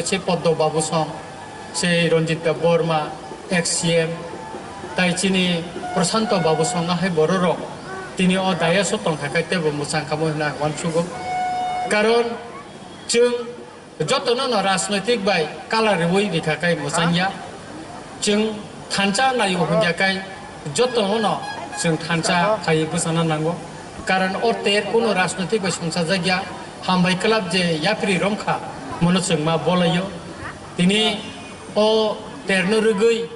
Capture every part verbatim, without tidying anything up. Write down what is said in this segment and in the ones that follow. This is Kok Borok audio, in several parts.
se Poddo Babu song, se Ranjit Debbarma, ex C M, tai chini Prashanto Babu song, ahai bororok tini o dais o tongkha khe teibo mwchang kha mo hwnwi ang uansugo. Karon chwng jotono no rajnoitik bai kala riwi rikha khe mwchangya. Chwng thansa naio hwnkha khe jotono no chwng thansa khaiwi bwchana nango. Karon o ter kuno rajnoitik bai songchajakya, hambai club je yapri romkha, mono chwng ma bolaio. Tini o terno rwgwi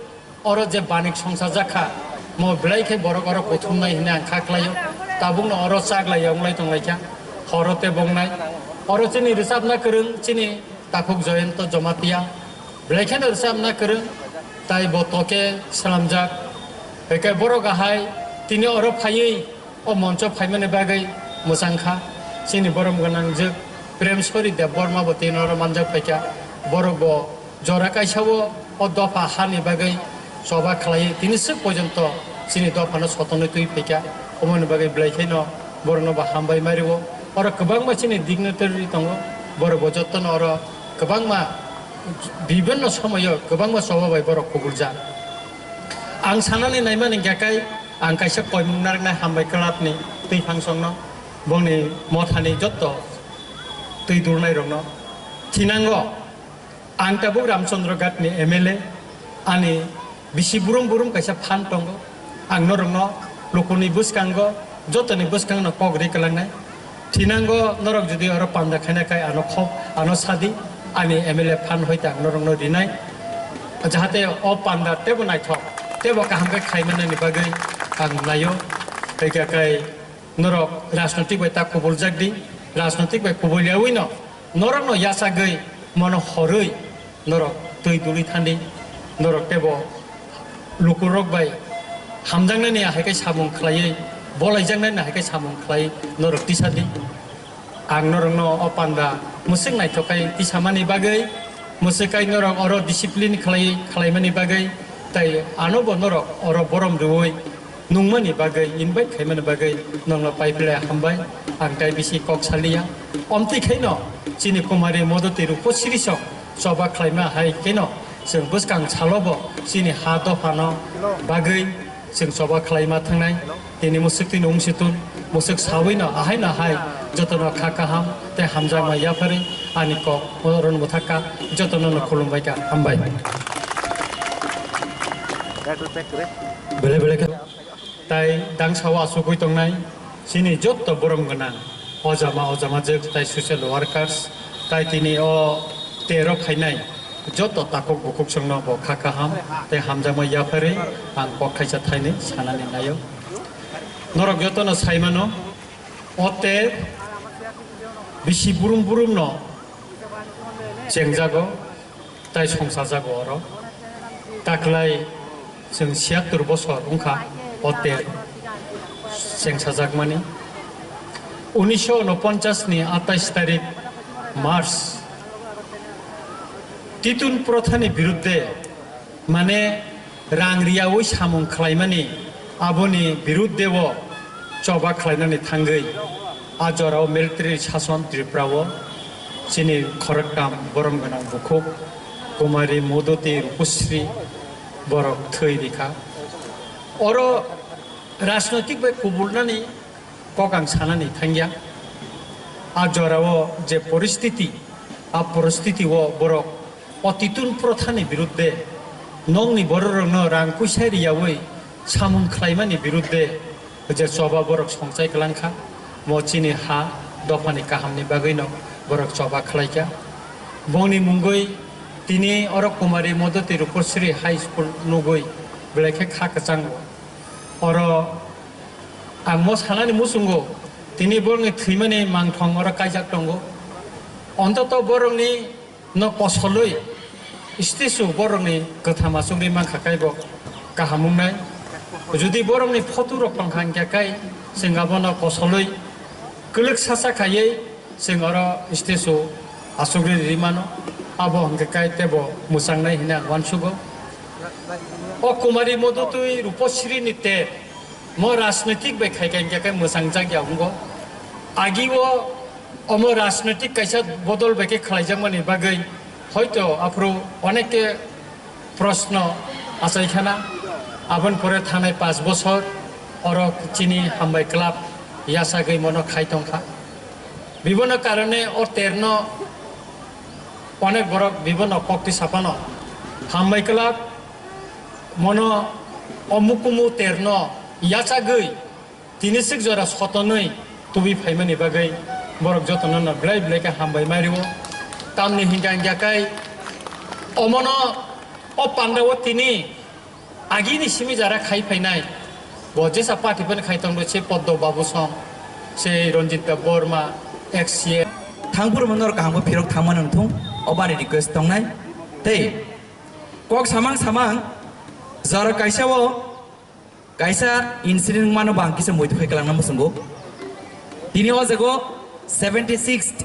oro je banik songchajak kha, mo belai khe borok oro kuthumnai hwnwi ang kha khlaio. Tabukno oro chaglaiya wnglai tonglaikha, horo tei bongnai. Oro chini rwchapna kwrwng chini takhuk Joyonto Jomatia, belai kheno rwchapna kwrwng, tai bo toke swnamjak. Hwnkhe borok ahai tini oro phaiwi o moncho phaimani bagwi mwchang kha. Chini borom gwnangjwk Prem Sori Debbarma bo tini oro manjak phaikha. Borok bo jora kaisa o, o dopha hani bagwi choba khlaiwi tini swk pojonto chini dophano sotonwi twi phaikha. Omoni bagwi belai kheno borokno bo hambai ma rwo. Oro kwbangma chini dignitary tongo, borok bo jotono oro kwbangma bibinno somoyo kwbangma choba bai borok kubuljak. Ang sanani naimani hwnkha khe ang kaisa koimung narwknai hambai clubni twi phangsongno, bongni mothani jotto twi durnairokno thinango. Ang tabuk Ramchandra Ghatni M L A, ani bisi burum burum kaisa phan tongo. Ang norokno lukuni bwskango, jotoni bwskangno kok ri kwlangnai. Thinango norok jodi oro panda khaina khai ano khok, ano sadi, ani M L A phan hoite ang norokno rinai. Jahate o panda tebo naithok, tebo kaham khe khaimanani bagwi ang naio. Tei khe kai norok rajnotik bai ta kubuljak di, rajnotik bai kubuliyawi no norokno yachagwi mono horwi norok twi duli thandi, norok tebo lukurok bai hamjaknani hai khe samung khlaiwi, bolaijaknani hai khe samung khlaiwi norok tisa di. Ang norokno o panda mwswk naithok khai tisamani bagwi, mwswk khai norok oro discipline khlai, khlaimani bagwi, tai ano bo norok oro borom rwui nungmani bagwi, invite khaimani bagwi nongno pai phlai hambai, ang tai bisi kok saliya. Omtwi khaino chini Kumari Modoti Ruposri song choba khlaima hai kheno chwng bwskang salobo chini ha dophano bagwi chwng choba khlaima thangnai. Tini mwswk twi nung si tun, mwswk sawi no ahai no hai jotono kha kaham tei hamjakma yapharwi ani kok oro no bwthak kha, jotono no khulumbai kha, hambai. Bele bele khe. Tai dangsao achugwi tongnai chini jotto borom gwnang ojama ojama jwk tai social workers tai tini o tero phainai jotto takhuk bukhuk songno bo kha kaham tei hamjakma yapharwi ang kok thaisa thainwi sanani naio. Norok jotono saimano o ter bisi burum burumno chengjago. Tai songchajago oro. Taklai chwng siyattor bosor wngkha o ter chengsajakmani. Unisho unoponchas ni atais tarik March, Titun prothani birudde, mane rang riyaui samung khlaimani, aboni birudde o choba khlainani thangwi a jorao military sason Tripura o chini khoroktham borom gwnang bukhuk Kumari, Modoti, Rupusri borok thwi rikha. Oro rajnoitik bai kubulnani kok ang sanani thangya. A jorao je poristiti, a poristiti o borok o Titun prothani birudde, nokni bororokno rang kuisai riyaui samung khlaimani birudde je choba borok songchai kwlangkha, mo chini ha dophani kahamni bagwino borok choba khlaikha. Bongni mungwi tini oro Kumari Modoti Rupasri High School nugwi belai khe kha kwchango. Oro ang mo sanani muchungo, tini borokni thwimani mangthong oro kaijak tongo. Ontoto borokni no kosolwi statue borokni kwtham achukri mankha kaibo kaham wngnai. Jodi borokni photo rok tongkha hwnkhe kai chwng abono kosolwi kwlwk sacha khaiwi chwng oro statue achukri ri mano. Abo hwnkhe kai teibo mwchangnai hwnwi ang uansugo. O Kumari Modotwi Rupasri ni te mo rajnoitik bai khai kha hwnkhe kai mwchangjak ya wngo. Agi o omo rajnoitik kaisa bodol bai khe khlaijakmani bagwi Hoito aphuru oneke proshno achai khana, aboni pore thangnai panch bochor oro chini Hambai Club yachagwi mono khai tongkha. Bibono karone o terno onek borok bibono kokti sapano Hambai Club mono o mukumu terno yachagwi tini sik jora sotonwi tubui phaimani bagwi borok jotono no belai belai khe hambai mairio. Tamni hingka hingka kai omono o pandao tini agini simi jara khai phainai. Bo jesa party pen khai tongdo se Poddo Babu song, se Ranjit Debbarma, ex C M. Thangphuru manor kaham bo phirok thangma nang thung, obani request tongnai. Tei kok samang samang jora kaisa o kaisa incident mano bang kisa muitu khai kalangna musungo. Tini o jago seventy sixth.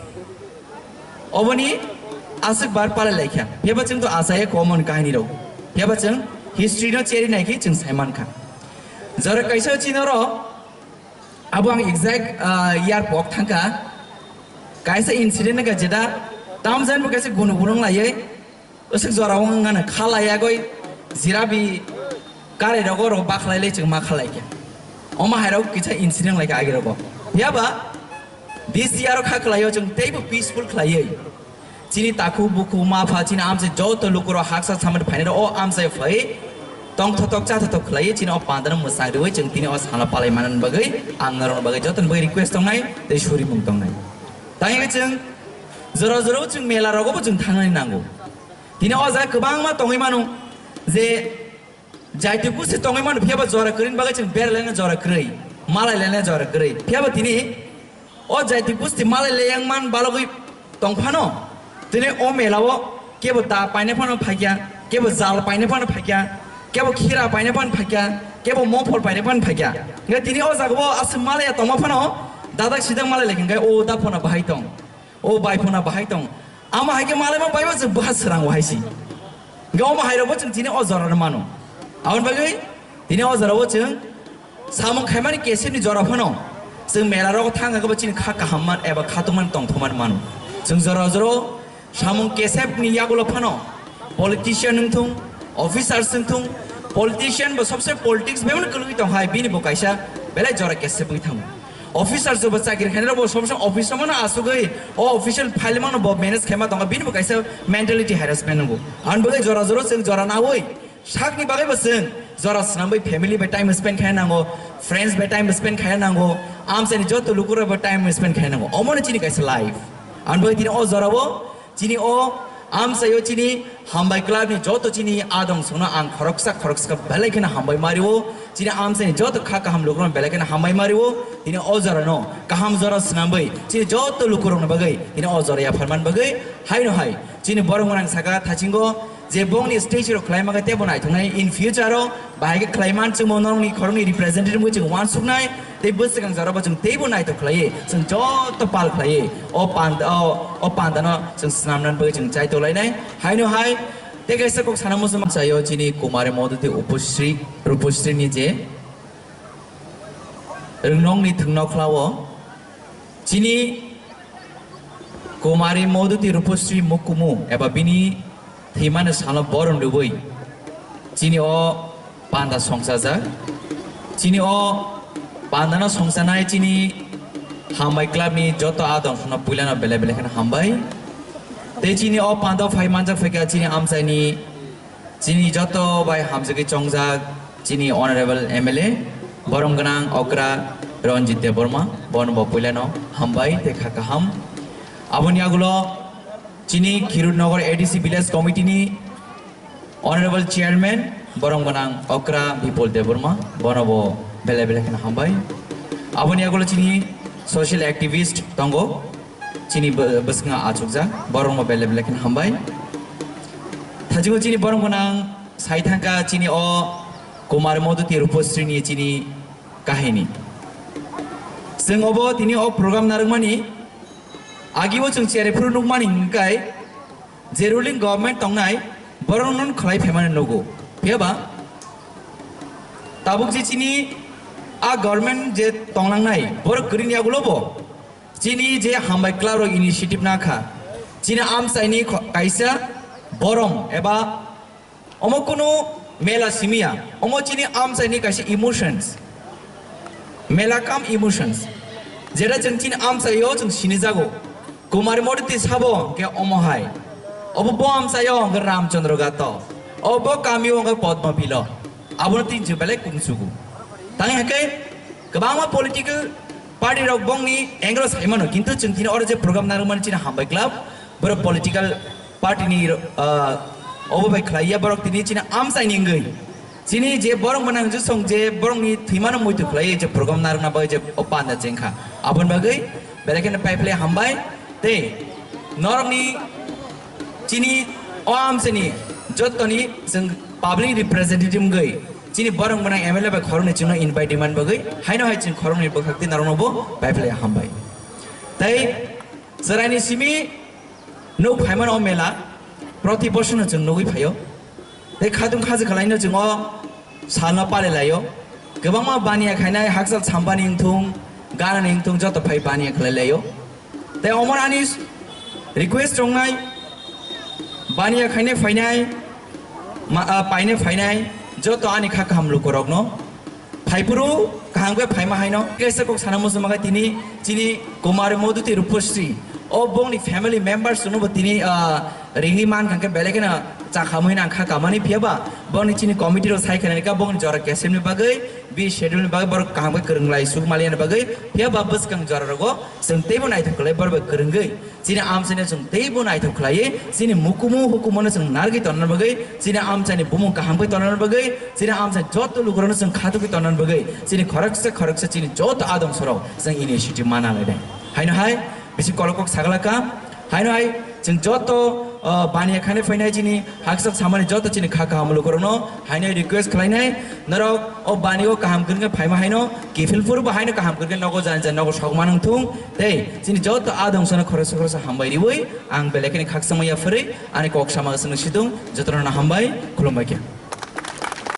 Oboni aswk bar palai laikha. Phiyaba chwng to achaye common kahini rok. Phiyaba chwng history no cheri naikhe chwng saimankha. Jora kaisa chinoro abo ang exact, ah, year pok thangkha. Kaisa incident ka jeda tamjan bo kaisa gunu gunu laiye. Aswk jora wng ngana khalai agoi jirabi kare rogo ro bakhlai le chwng ma khalai khe. Oma hai rok kisa incident lai kha agi rogo. Phiyaba this year kha khlaio chwng teibo peaceful khlaiwi. Chini takhu bukhu ma pha chini amchai joto lukurok haksa samani phainai o amchai phai tong thotok cha thotok khlaiwi chini o pandano mwchang riwi chwng tini o sala palai manani bagwi ang norokni bagwi jotoni bagwi request tongnai tei surimung tongnai. Tangwi chwng jora jora chwng mela rogo bo chwng thangnani nango. Tini o jaga kwbangma tongwi mano je jaiti gusti tongwi mano, phiyaba jora kwrwini bagwi chwng beralaina jora kwrwi, malailaina jora kwrwi. Phiyaba tini o jaiti gusti malai leyang man balogwi tongphano, tini o melao kebo da paina phano phaikya, kebo jal paina phano phaikya, kebo khira paina phano phaikya, kebo mophor paina phano phaikya. Hingke tini o jaga bo aswk malaya tongma phano dadak sidang malai lai hingke o da phano bahai tong. O bai phuna bahai tong. Ama hai khe malaima baibo chwng bwkha swrango hai si. Hingkhe omo hai rokbo chwng chini o jorano mano. Aboni bagwi tini o jorao chwng samung khaimani kesepni jora phano chwng mela rogo thang khe bo chini kha kaham man eba khatungmani tongthokmani mano. Chwng jora jora samung kesepni yagulo phano politician wng thung, officers wng thung, politician bo sobse politics bebak kwlwngwi tong hai, bini bo kaisa belai jora kesep wngwi thango. Officers bo chakri khainai rok bo sobse office mano asugwi o official file mano bo manage khaima tongo, bini bo kaisa mentality harassment nango. Ang bo jora jora chwng jora nawi sakni bagwi bo chwng jora swnamwi family bai time spend khaina nango, friends bai time spend khaina nango, amchaini joto lukurok bai time spend khaina nango. Omono chini kaisa life. Ang bo tini o jorao Chini o amchaio chini hambai club ni joto chini adong songno ang khoroksa khoroksa belai kheno hambai mario. Chini amchaini joto kha kaham lukurokno belai kheno hambai mario. Tini o jorano kaham jora swnamwi chini joto lukurokno bagwi tini o jora yapharman bagwi haino hai chini borok mwnang saka thachingo je bongni stage rok khlaima khe tebo naithoknai in future o. Bahai khe khlai man chwngmo norokni khoroknwi representative wngwi chwng uansuknai, tei bwswkang jorabo chwng teibo naithok khlaiwi chwng joto pal khlaiwi o panda, o, o pandano chwng swnamnani bagwi chwng chai tonglainai. Haino hai tei kaisa kok sana muchung chaio chini Kumari Modhuti Upusri, Rupusrini je rwngnokni thwngnokhla-o chini Kumari Modhuti Rupusri Mukumu eba bini thwimani salo borom rwui chini o panda songchajak. Chini o pandano songchanai chini hambai club ni joto adong sono puilano belai belai kheno hambai. Tei chini o panda phai manjak phaikha chini amchaini Chini joto bai hamjagwi chongjak chini honorable M L A, borom gwnang okra Ranjit Debbarma, bono bo puilano hambai tei kha kaham. Aboni agulo chini Khirut Nagar A D C Village Committee ni honorable chairman, borom gwnang okra Bipul Debbarma, bono bo belai belai kheno hambai. Aboni agulo chini social activist tongo, chini bw-, bwskango achukjak, borokno belai belai kheno hambai. Thajingo chini borom gwnang sai thangkha chini o Kumar Modhuti Rupasrini chini kahini. Chwng obo tini o program narwkmani agibo chwng cheraphuru nukmani hwnkhe je ruling government tongnai borokno khlai phaimani nugo. Phiyaba tabuk je chini a government je tonglangnai borok kwrwini yagulobo Chini je hambai club rok initiative nakha, Chini amchaini kho-, kaisa borom eba omo kunu mela simiya, omo chini amchaini kaisa emotions, mela kam emotions. Jera chwng chini amchaio chwng sinijago. Kumari Moduti sabo hwnkhe omo hai. Obo bo amchaio hwnkhe Ramchandra Gato. Obo kamio hwnkhe Padma Bilo. Abono tin chwng belai kungsugo. Tang hwnkhe kwbangma political party rok bongni angle saimano, kintu chwng tini oro je program narwkmani chini hambai club, borok political party ni, ah, obo bai khlaiya borok tini chini amchaini wngwi. Chini je borok mwnang jusong je borokni thwimano muitu khlaiwi je program narwkna bagwi je o panda chengkha. Aboni bagwi belai kheno paiphile hambai tei norokni chini o amchaini jottoni chwng public representative wngwi chini borok mwnang M L A bai khoroknwi chwngno invite mani bagwi haino hai chwng khoroknwi bwkhak tei norokno bo paiphile hambai. Tei chwraini simi nuk phaimano o mela proti bosorno chwng nugwi phaio. Tei khatung khaji khwlaino chwng o salno pale laio. Kwbangma baniya khainai hakchal sampani wngthung, ganani wngthung joto phai baniya khlai laio. Tei omo ani request rongnai baniya khainai phainai, ma-, ah, paine phainai joto ani kha kaham lukurokno. Phaipuru kaham khe phaima haino. Kaisa kok sana muchungma khe tini chini Kumari Moduti Rupasri. O bongni family members no bo tini, ah, ringni man kha khe belai kheno chakhamwi nang kha kamani phiya ba bongni chini committee rok sai khana ka bongni jora kesemni bagwi bi schedule ni bagwi borok kaham khe kwrwng lai suk maliya ni bagwi phiya ba bwskang jora rogo chwng teibo naithok khlai borok bai kwrwngwi. Chini amchaino chwng teibo naithok khlaiwi, chini mukumu hukumono chwng narwgwi tonna bagwi, chini amchaini bumung kaham khe tonna bagwi, chini amchaini joto lukurokno chwng khatokwi tonna bagwi, chini khoroksa khoroksa chini joto adongsorok chwng initiative mana lainai. Haino hai bisi kolokok saglaka, haino hai chwng joto, uh, baniya khainai phainai chini hakchal samani joto chini kha kaham lukurokno haino request khlainai, norok o bani o kaham kwrwngkhe phaima haino kiphil phuru bo haino kaham kwrwngkhe nogo jani jani nogo sok manung thung tei chini joto adongsono khoroksa khoroksa hambai riwi ang belai kheno khakchangma yapharwi ani kok sama swngno situng jotono hambai khulumbai khe.